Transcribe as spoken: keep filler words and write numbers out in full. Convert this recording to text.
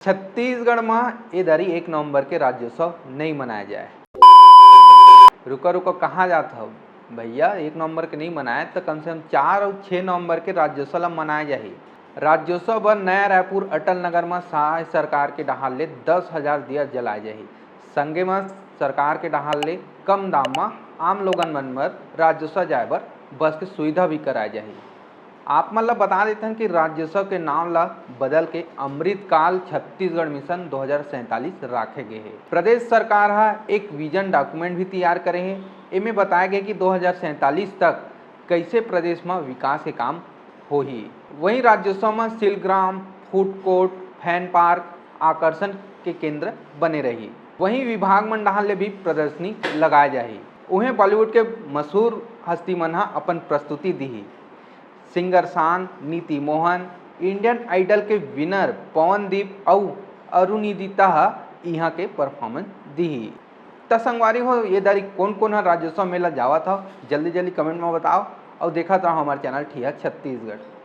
छत्तीसगढ़ म ए दारी एक नवंबर के राज्योत्सव नइ मनाए जाए। रुका रुका, कहाँ जात हव भैया? एक नवंबर के नइ मनाए त कम से कम चार अउ छह नवंबर के राज्योत्सव ल मनाए जाही। राज्योत्सव बर नया रायपुर अटल नगर म शाह सरकार के डहार ले दस हजार दिया जलाए जाही। संगे म सरकार के डहार ले कम दाम म आम लोगन मन बर राज्योत्सव जाए बर बस के सुविधा भी कराए जाही। आप मन ल बता देथन कि राज्योत्सव के नाम ल बदल के अमृतकाल छत्तीसगढ़ मिशन दो हजार सैंतालीस राखे गे हे। प्रदेश सरकार ह एक विजन डॉक्यूमेंट भी तैयार करे हे। एमे बताए गे कि दो हजार सैंतालीस तक कइसे प्रदेश म विकास के काम होही। वहीं राज्योत्सव म Shilpgram, food court, fan park आकर्षण के केंद्र बने रही। वहीं विभाग मन डहार ले भी प्रदर्शनी लगाए जाही। उहें बॉलीवुड के मशहूर हस्ती मन ह अपन प्रस्तुति दिही। सिंगर शान, नीति मोहन, इंडियन आइडल के विनर पवनदीप अउ अरुणिदिता ह इहां के परफॉर्मेंस दिही। त संगवारी हो, ये दारी कोन कोन ह राज्योत्सव मेला जावत हव, जल्दी जल्दी कमेंट म बताओ अउ देखत रहो हमारे चैनल ठिया छत्तीसगढ़।